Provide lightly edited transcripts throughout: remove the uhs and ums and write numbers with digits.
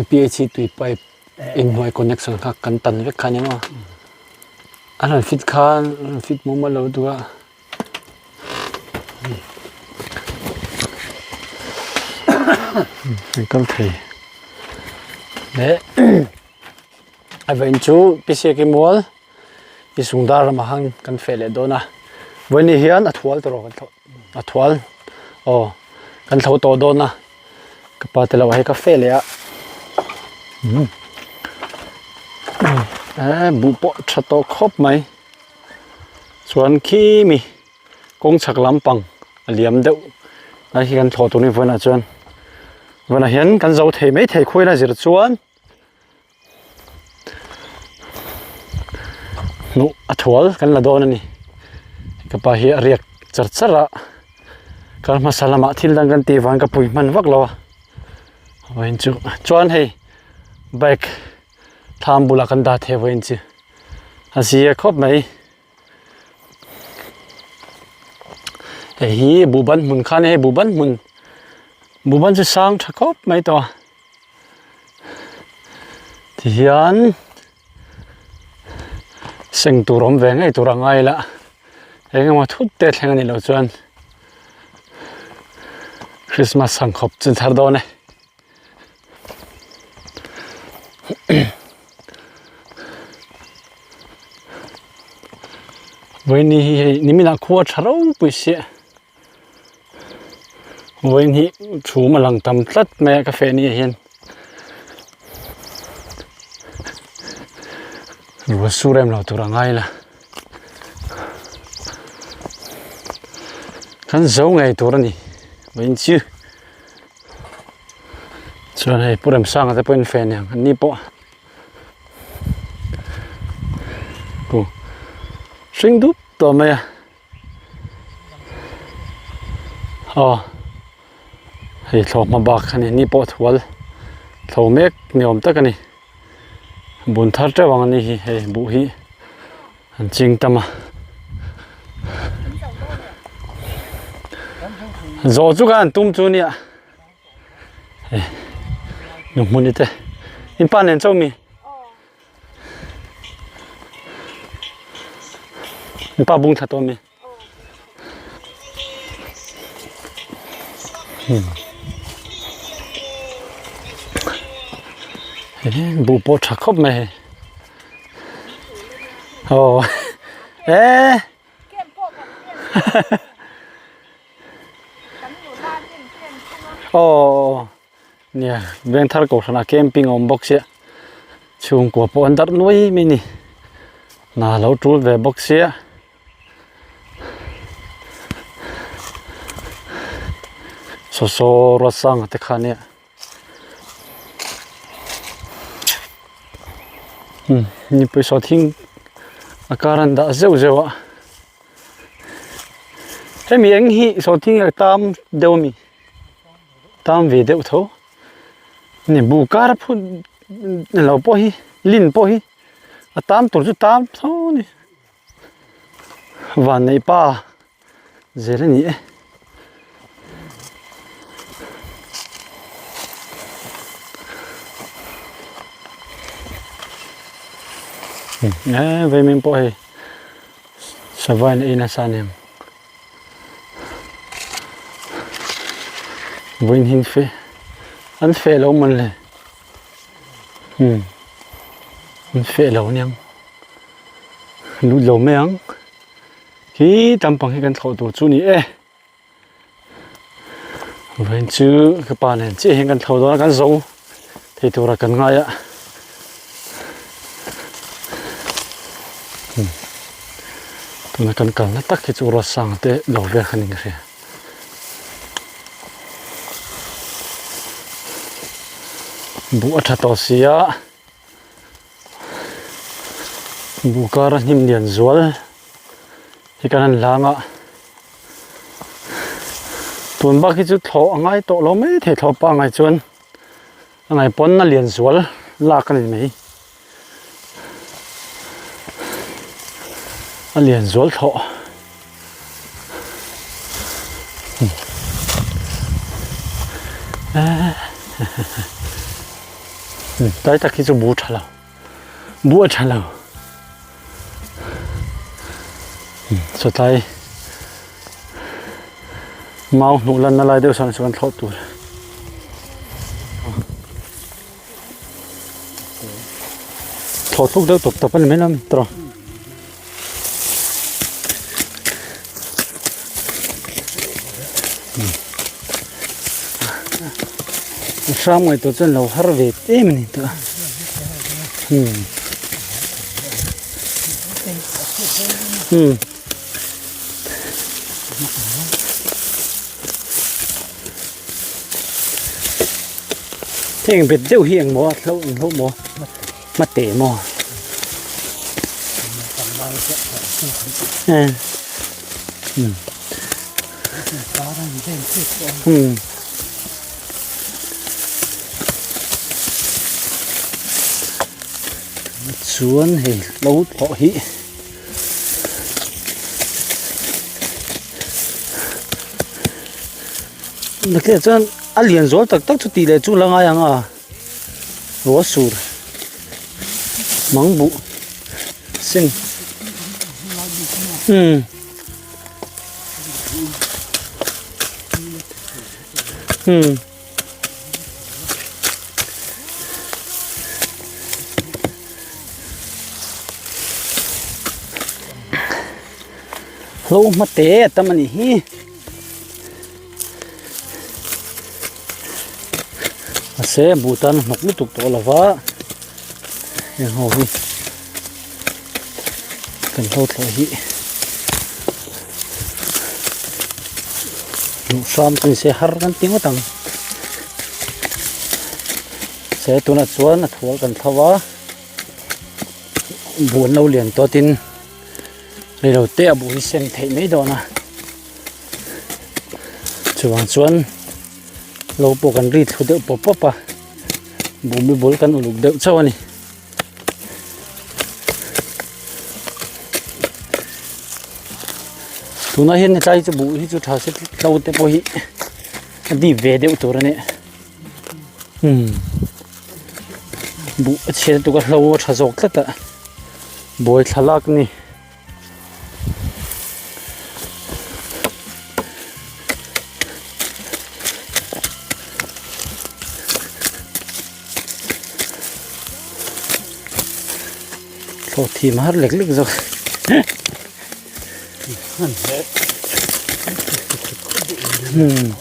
PHC tui pipe inhnuai connection kha kan tan vek kha a ni maw a rawn fit khan a rawn fit mumal lo lutuk a. An kal thei leh a vawiin chu Pisiaki mual i sungdar ramah khan kan feh leh dawn a vawiin ni hian a thual tawh kan thlawh a thual aw kan thlo tawh dawn a ka pa te lo hei ka feh leh a eh buh pawh tha tawh khawp mai. Chuan khi mi kawng chhak lampang a liam deuh lai khi kan thlawh tur ni vawiinah chuan vawiinah hian kan zo thei mai thei khawiin a zir chuan hnuh a thual kan la dawn a ni ka pa hi a riak char char a kar hmasa lamah thil dang kan tih vang ka pui hman vak lo a vawiin chu chuan hei bike Thlam bulah kan dah thei vawiin chu a zia khawp mai. Hei hi buhban hmun kha a ni hei buhban hmun buhban chu sang tha khawp mai tawh a tihian seng tur awm ve ngei tur a ngai la eng emaw thut te thleng a nih loh chuan Christmas ang khawp chu thar dawn e. Vawiin hi hei niminah khua tha ropui sia vawiin hi chhum a lang tam tlat mai a ka feh ni ah hian ruah sur em lo tur a ngai la kan zo ngei tur a ni vawiin chu. Chuan hei Pu Remsanga te pawhin fen ang an ni pawh ku hring dup tawh mai a aw hei thlawhhma bak a ni ni pawh thual thlo mek ni awm tak a ni bun thar teuh ang a ni hi hei buh hi an ching tam a zawh chu khan tum chu nia nu hmun te in pa nen chauh mi in pa bung thla tawh mi Buh pawh tha khawp mai hei aw eh aw nia vengthar kohhranah camping a awm bawk sia chhungkua pawh an darh nuai mai a ni hna lo tul ve bawk sia. Saw saw ruat sanga te kha nia umm mipui saw thing a kar an dah zeuh zeuh a hemi eng hi saw thing a tam deuh a mi tam ve deuh tho ni buh kar a phun lo pawh hi lin pawh hi a tam tur chu tam tho a ni. Vanneih pa zel a ni e. Eh veimin pawh hei sava in a ei nasa a niang vawiin hi an feh an feh lo mawn le umm an feh lo aniang. Lut lo mai ang khi tampang hi kan thlawh tur chu ni e vawiin chu ka pa nen chiah hian kan thlawh dawn a kan zo thei tura kan ngai a tuna kan kalna tak hi chu ruatsanga te lo vel kha niin ka hria. Buh a tha tawh si a. Buh kar a hnim lian zual hi kan han hlang a tun bak hi chu thlawh a ngai tawh lo mai thei thlawh pangai chuan a ngai pawn a lian zual lak a ni mai a lian zual thlawh. Tlai tak hi chu bu tha lo bu a tha lo sawtlai mau hnuh lanna lai deuh sawn chuan thlawh tur. Thlawh thluk deuh tawp tawp a ni mai lo mi tawh. Hram ngaihtuah chuan lo har ve em a ni tawh a. Hmm. Hmm. Heng bet deuh hi engmaw a hloh eng hloh maw hmate maw eh hmm hmm chuan hei lo thlawh hi Nakih chuan a lian zual tak tak chu tih leh chu la ngai ang a ruah sur mang buh seng umm umm. Hlo hmate a tam a nih hi. Mahse buh tan a hnawk lutuk tawh lo va heng ho hi kan hlo thlawh hi hmuh hram chu nise har kan ti ngawt ang se tunah chuan a thual kan thlo a buh an lo lian tawh tin reilote a buh hi seng theih mai dawn a. Chuvang chuan lo pawh kan ri thlu deuh pawp pawp a bumi bul kan uluk deuh chauh a ni. Tunah hian hetlai chu buh hi chu tha se tlo te pawh hi a dip ve deuh tur a ni. Umm buh a chhiat lutuk a hlo a tha zawk tlat a buai thlalak a ni. Thlawh thim har lek lek zawk. Hmm.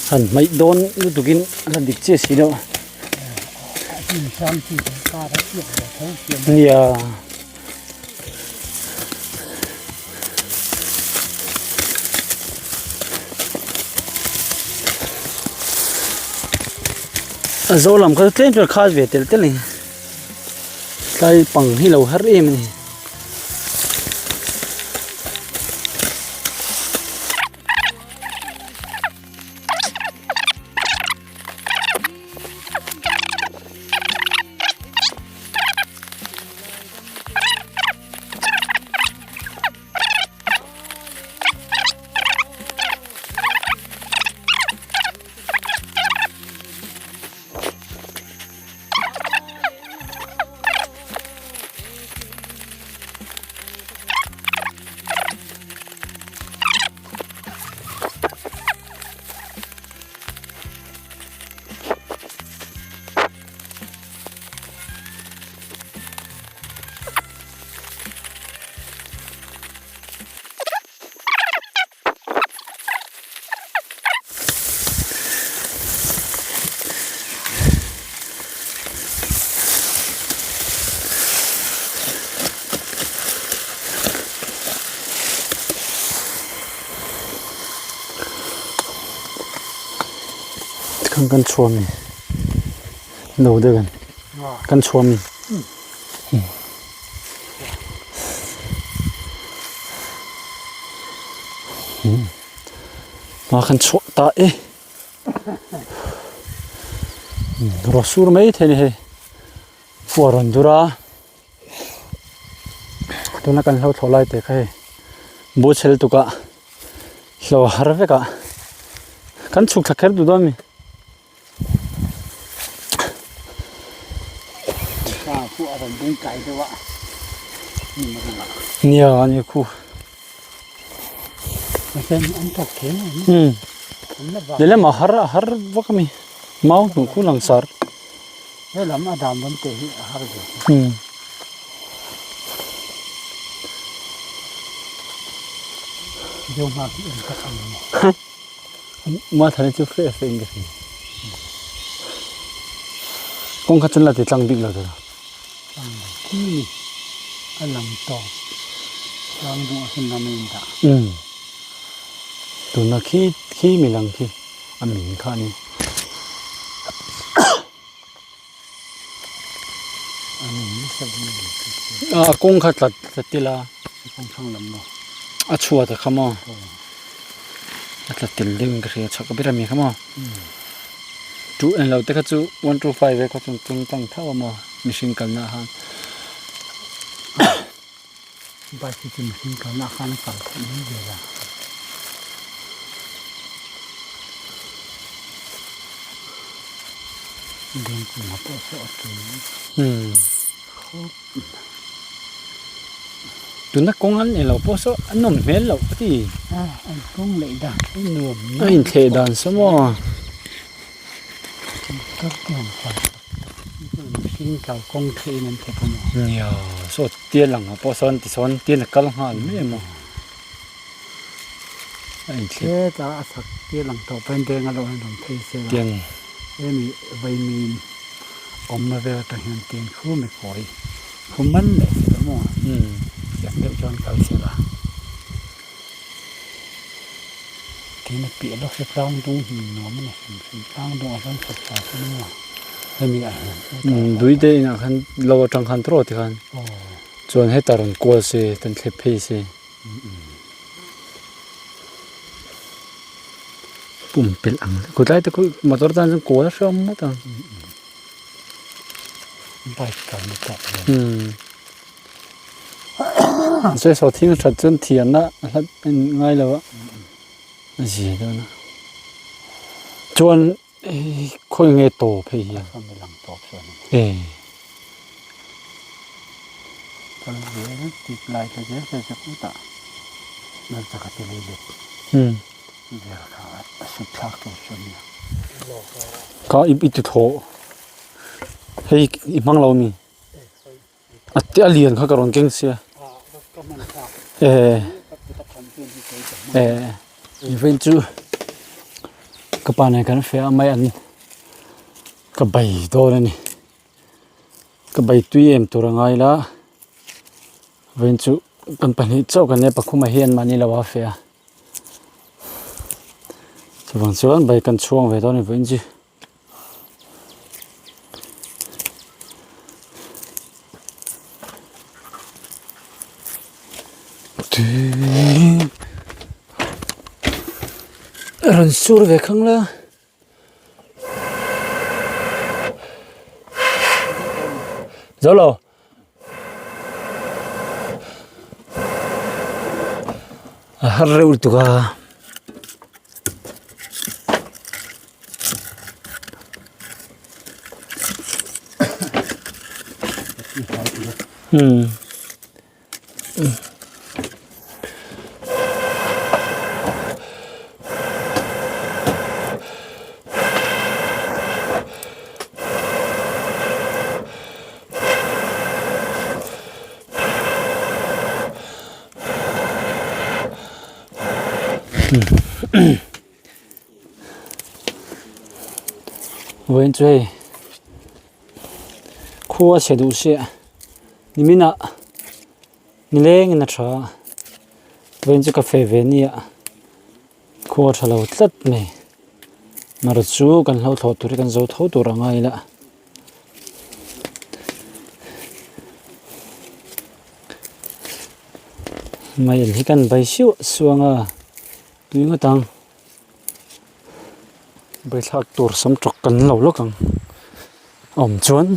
Han hmaih dawn lutukin a la dik chiah si lo. Nia. A zo lam kha chu tlem chuan khat ve tel tel a ni. Tlai pang hi lo har em a ni. Tikhan kan chhuah mi no deuh in kan chhuah mi. Hma khan chhuah ta e ruah sur mai thei a ni hei fua rawn dur a. Tuna kan hlo thlawh lai te kha hei bu chhel tukah hlo har vek a kan chhuk thla kher duh dawn a ni. Nia a ni khu. Umm lehlam a har a har vak a mi mau hnuh khu langsar. Helam a dan dawn teh hi a har ve. Umm. Deuh nghak hi en tak ang maw. Ma thane chu fe fe in ka hria. Kawng kha chuan la ti tlang bik lo tawh. Tlang lo khi ni. A lang tawp. Tlang dung a hin ram a in dah. Umm. Tuna khi khi mi lang khi a min kha a ni. A kawng kha tlat tlat ila a chhuat a kha maw a tla tel deuh in ka hria chhak ber ami kha maw two englo te kha chu one two five e kha chu keng tlang tho a maw mihring kalna ah khan. Bike hi chu mihring kalna ah khan a kal theih mai vel a. Dengkunga pawh saw a tui Hmm. khawp. Tuna kawng an eng lo pawh saw a nawm hmel loh ka ti. A an kawng leh dan a nuam A inthleh dan saw maw. Motor te han kal tak tak hi chuan mihring kal kawng theihin an thek a maw. Nia saw tial ang ah pawh sawn tisawn tial a kal nghal mai a maw. A inthleh. Hetah a chak tial ang tawh pawhin deng a lo han rawn phei se la. Tiang. Hemi vaimim awmna vel atang hian tiang khu mi kawi khu man leh se la maw. Tiang deuh chuan kal se la. Tin a piah lawk hi tlang dung hmun nuam a ni hrim hrim tlang dung ah chuan kawt tla chu ni maw hemi ah hian umm dui te inah khan lo atang khan tawrh ti khan chuan hetah rawn kual se tan thlep phei se pumpelh ang kawtlai te khu motor tan chuan kual a hreawm ngawt ang bike kal na tawk vel umm. Sawi saw thing that chuan thianna a hlat en ngai lo a a zia dawn a chuan hei khawi nge tawp hei hian e ka i ti thaw hei i hmang lo mi. A te a lian kha ka rawn keng sia eh eh vawiin chu ka pa nen kan feh a mai an ka bai dawn a ni ka bai tui em tur a ngai la vawiin chu kan pahnih chauh kan nia pakhuma hian mahni lo a feh a chuvang chuan bai kan chhuang ve dawn a ni vawiin chu. Rawn sur ve khang la. Zo lo. A har reuh lutuk a. Umm. Vawiin chu hei khua a chhe duh sia niminah nilengin a tha a vawiin chu ka feh ve nia khua a tha lo tlat mai mar chu kan hlo thlawh tur hi kan zo tho tur a ngai la. Mail hi kan bai siuh suang a tui ngawt ang baithlak tur sam tawk kan lo lawk ang a awm chuan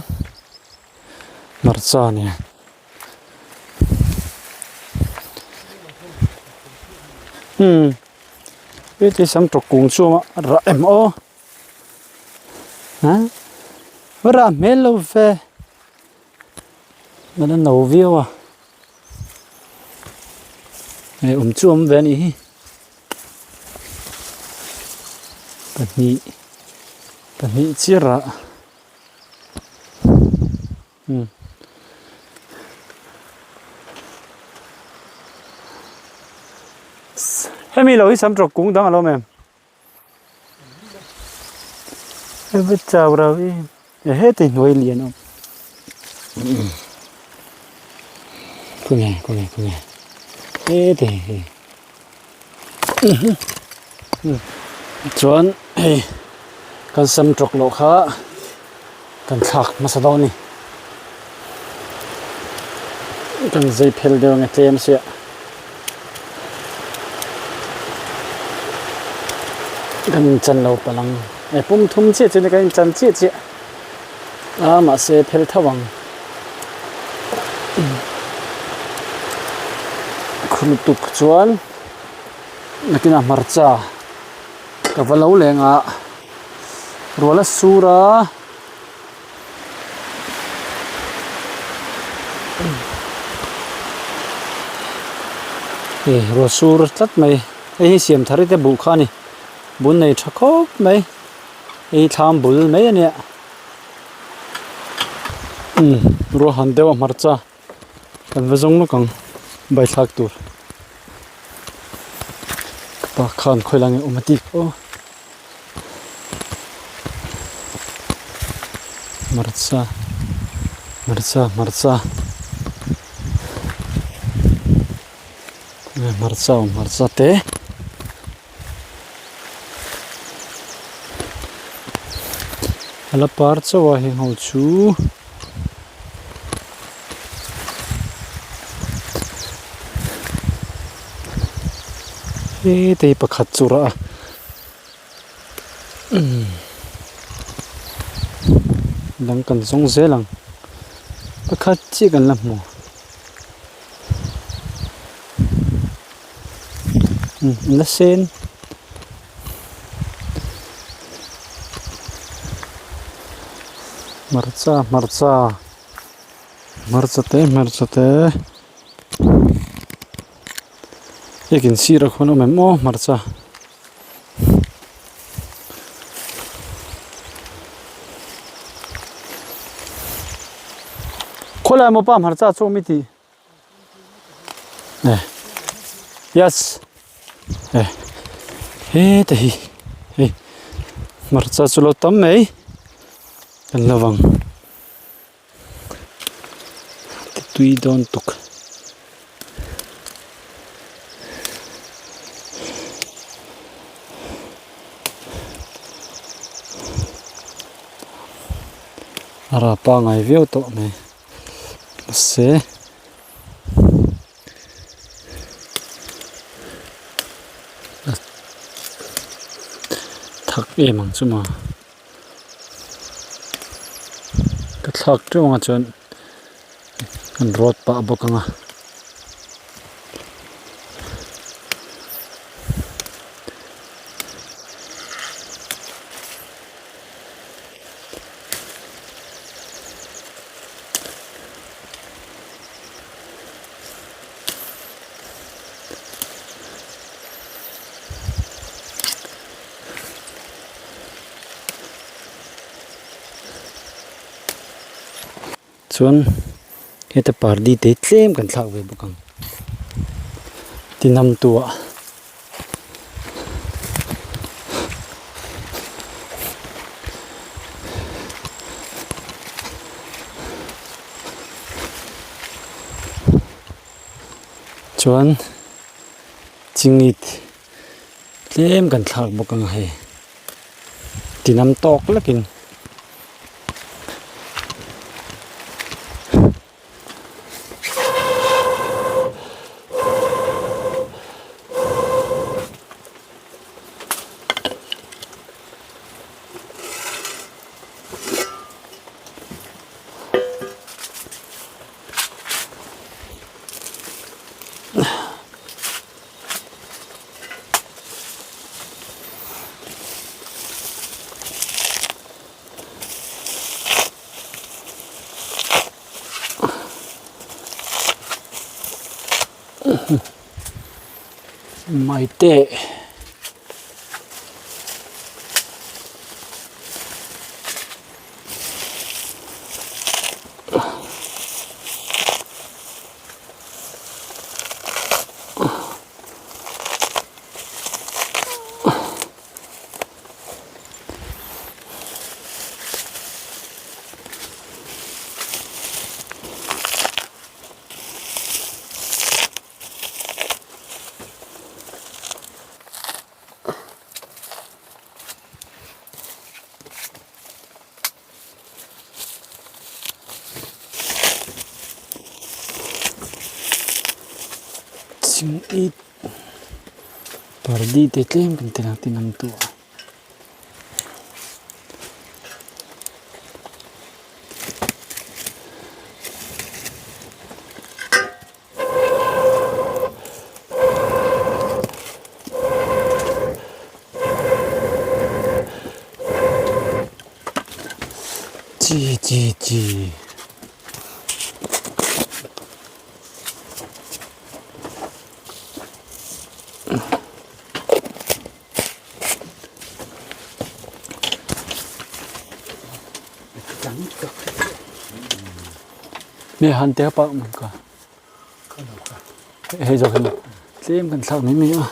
hmarcha nen. Hmm. Heti sam tawk kung chu a rah em aw. Ha? Va rah hmel lo ve. Mana no viau a. Hei awm chu awm ve a nih hi. Pahnih pahnih chiah rah. Hmm. Hemi lo hi sam tawk kung dang alawm em? Hemi chau rau i heti hnuai lian awm. Khawnge khawnge khawnge heti hei. Chuan hei kan sam tawk loh kha kan thlak hmasa dawn a ni. Kan zai phel deuh ang e tlem sia. Kan inchan lo palh ang e pum thum chiah chiah kan inchan chiah chiah a mahse phel tho ang khur lutuk chuan nakinah hmarcha ka va lo leng a rual a sur a. Hei ruah sur tlat mai hei hi siam thar te buh kha a ni bun nei tha khawp mai hei hi thlam bul mai a nia umm ruah han deuh a hmarcha kan va zawng lawk ang bai thlak tur ka pa khan khawi lai nge awm a tih aw. Hmarcha hmarcha hmarcha nge hmarcha awm hmarcha te a la par chauh a heng ho chu. Heti pakhat chu rah a umm dang kan zawng zel ang pakhat chiah kan la hmu umm an la sen. Hmarcha hmarcha hmarcha te hmarcha te. Ekin sirah khuan a awm em aw hmarcha. Khawlai maw pa hmarcha chu awm i tih? Eh yes eh heta hi hei hmarcha chu lo tam mai kan lo vang. Ti tui dawn tuk. A rah pangai viau tawh mai mahse a thak em ang chu maw. Ka thlak teuh anga chuan an rawt pah bawk ang a. Chuan heta pardi te tlem kan thlak ve bawk ang tinam tu ah. Chuan chingit Tlem kan thlak bawk ang hei tinam tawk lekin. Maite. Chingit pardi te tlem kan tel ang tin an tuah a. Chi chi chi. Me han te pa mun ka. Hei zawk hi tlem kan thlak mai mai a.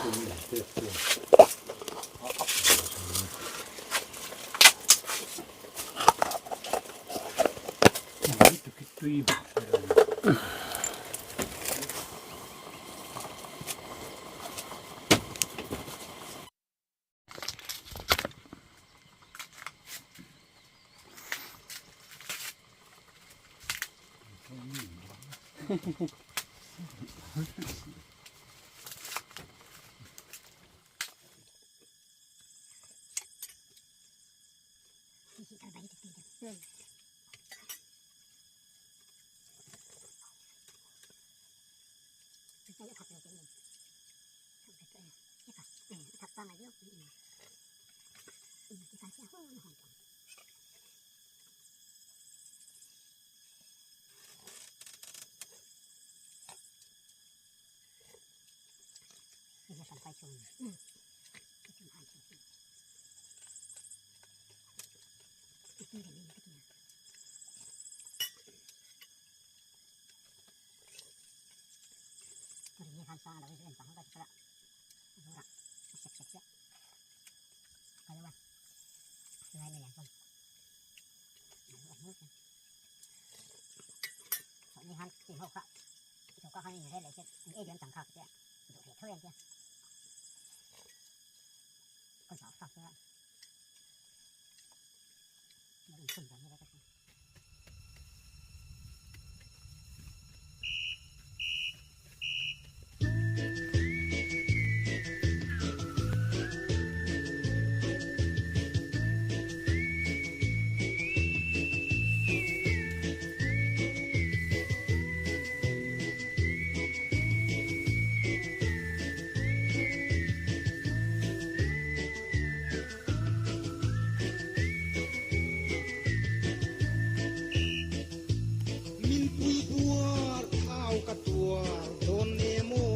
Min pui puar thau ka tuar dawn nem aw.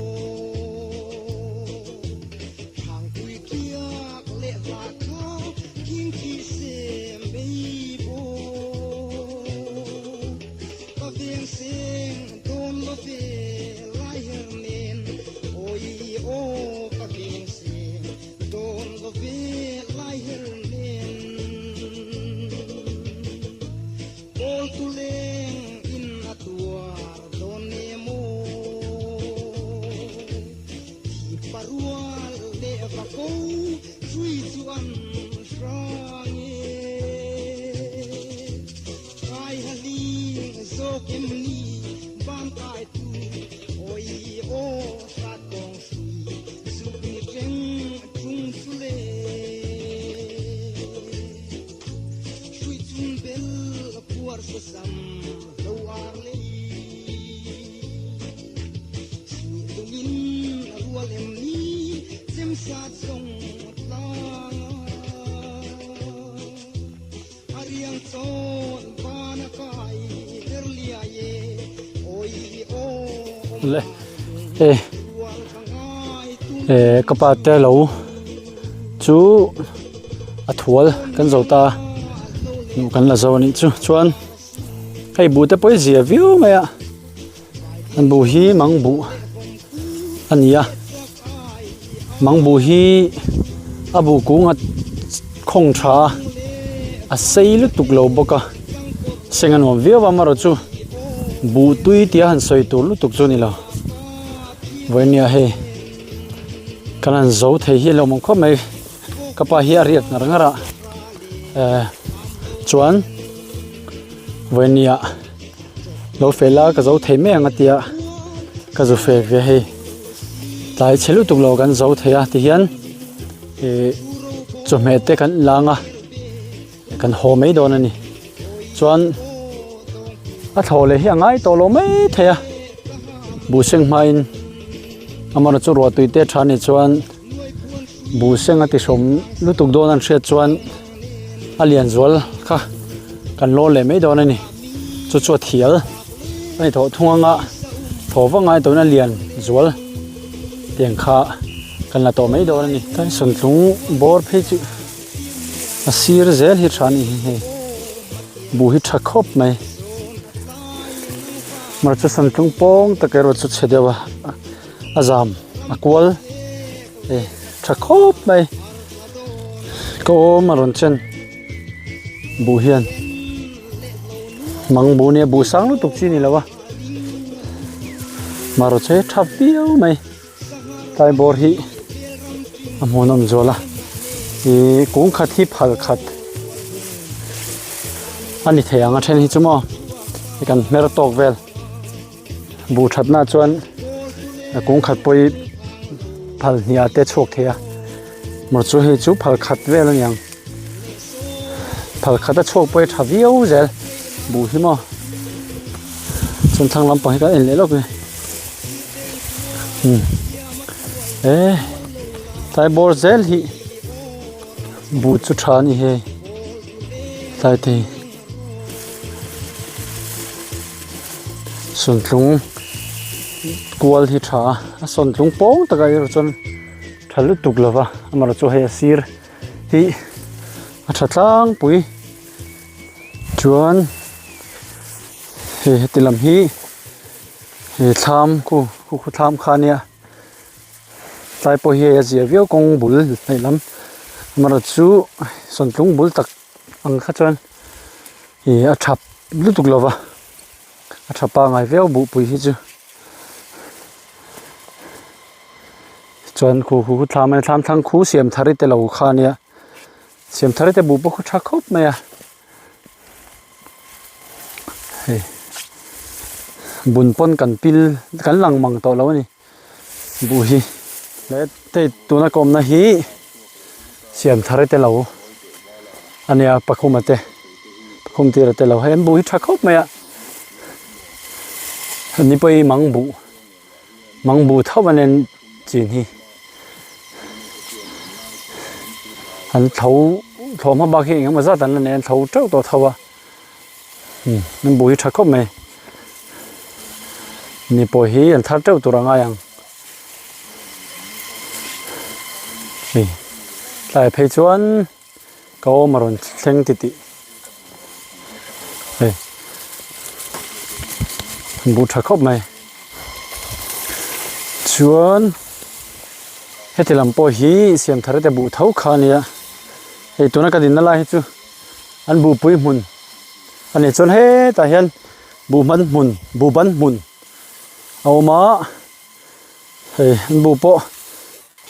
Thangpui tliak leh hlah kha khing khi se mei bawk. Ka veng seng dawn lo ve lai her nen awi aw ka veng seng dawn lo ve lai her nen. Kawl tu leng in a tuar dawn em aw. Thi parual leh va ko hrui chu an hrang e. Kai haling zawk em ni ban kai tu awi aw hrat kawng hrui zuk ni tleng tlung chu le. Hrui chung bel puar sasam lo ar lei. Suih lungin rual em ni chem sat zong tlang a riang chawn van a kai her liai e oi aw Le. Hey. Eh ka pa te lo chu a thual kan zo ta hnuh kan la zo a nih chu chuan hei buh te pawh hi zia viau mai a an buh hi mang buh a ni a mang buh hi a buh kung a khawng tha a a sei lutuk lo bawk a seng a nuam viau a amaherawhchu buh tui tia han sawi tur lutuk chu a ni lo. Vawinia hei kan han zo thei hi a lo awm khawp mai ka pa hi a riak ngar ngar a eh chuan vawinia lo fel a ka zo thei mai ang a tia ka zu fe ve hei tlai chhe lutuk lo kan zo thei a tihian ih chawhmeh te kan lang a kan haw mai dawn a ni chuan a thlawh leh hi a ngai tawh lo mai thei a. Buh seng hmain amaherawh chu ruah tui te tha nih chuan buh seng a tihrawm lutuk dawn an hriat chuan a lian zual kha kan lawn leh mai dawn a ni chu chu a thial a ni thawh thung anga thaw vak ngai tawhin a lian zual tiang kha kan la tawh mai dawn a ni chuan sawntlung bawr phei chu a sir zel hi tha a ni hei buh hi tha khawp mai. Mar chu santlung pawng tak erawh chu chhe deuh a a zam a kual e tha khawp mai ka awm a rawn chen buh hian mang buh nia buh sang lutuk chi ni lo a mar che tha viau mai. Tlai bawr hi a hmuhnawm zual a ih kung khat hi phal khat a ni thei ang a then hi chu maw hei kan hmer tawk vel buh that na chuan kung khat pawh hi phal hnih ah te a chhuak thei a maw chu hei chu phal khat vel a ni ang phal khat a chhuak pawh hi tha viau zel buh hi maw chuan thlang lampang hi kan en leh lawk a ni. E tlai bawr zel hi buh chu tha a ni hei tlai te hi sawntlung kual hi tha a a sawntlung pawng takah erawh chuan tha lutuk lo va amaherawh chu hei a sir hi a tha tlangpui chuan hei heti lam hi. He thlam khu khu khu thlam kha ania tlai pawh hi hei a zia viau kawng bul hnaih lam amaherawh chu sawntlung bul tak ang kha chuan ih a thap lutuk lo va a tha pangai viau buhpui hi chu chuan khu khu thlam a thlam thlang khu siam thar i te lo kha ania siam thar i te buh pawh khu tha khawp mai a. Hei bun pawn kan pil kan lang mang tawh lo a ni buh hi hei tuna ka awmna hi siam thar te lo a nia pakhuma te pakhum tira te lo hei an buh hi tha khawp mai a ni pawh hi mang buh mang buh tho an en chin hi an tho thlawhhma bak hi eng emaw zat an la nei a an tho teuh tawh tho a umm an buh hi tha khawp mai ni pawh hi an thar teuh tur a ngai ang hei tlai phei chuan ka awm a rawn thleng titih hei buh tha khawp mai chuan heti lam pawh hi siam thar te buh tho kha a nia hei tuna ka dinna lai hi chu an buhpui hmun a ni chuan hetah hian buh hman hmun buh ban hmun a awm a hei an buh pawh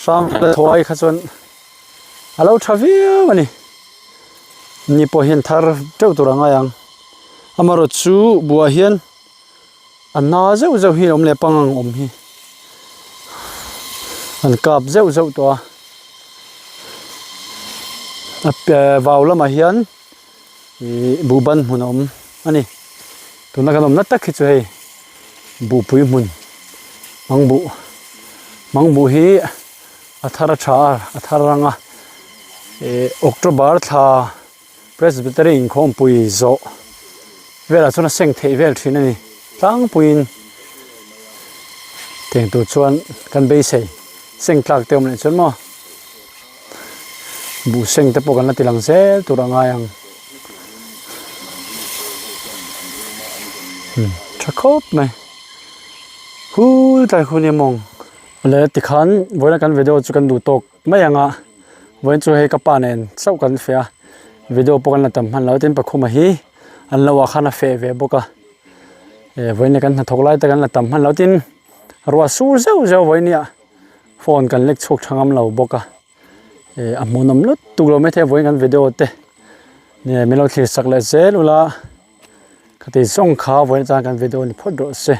hrang thuai kha chuan. A lo tha viau a ni. Ni pawh hian thar teuh tur a ngai ang. Amaherawh chu buah hian a na zeuh zeuh hi a awm leh pang ang awm hi. An kap zeuh zeuh tawh a. A piah vau lamah hian ih buhban hmun a awm a ni. Tuna kan awmna tak hi chu hei buhpui hmun mangbuh mangbuh hi. A thar a tha a, a thar rang a, ih October thla Presbytery inkhawmpui zawh velah chuan a seng theih vel thin a ni tlangpuiin tiang tur chuan kan beisei. Seng tlak te awm leh chuan maw buh seng te pawh kan la ti lang zel tur a ngai ang umm tha khawp mai hul tlai khu nia mawng le tikhan vawiin kan video chu kan duh tawk mai ang a vawiin chu hei ka pa nen chauh kan feh a video pawh kan la tam hman lo tin pakhuma hi an lo ah khan a feh ve bawk a eh vawiin kan hnathawk lai te kan la tam hman lo tin. Ruah sur zeuh zeuh vawi nia phone kan lek chhuak tha ngam lo bawk a eh a hmuhnawm lutuk lo maithei a vawiin kan video te nge min lo thlir sak leh zel ula khati zawng kha vawiin atang kan video ni phawt rawh se.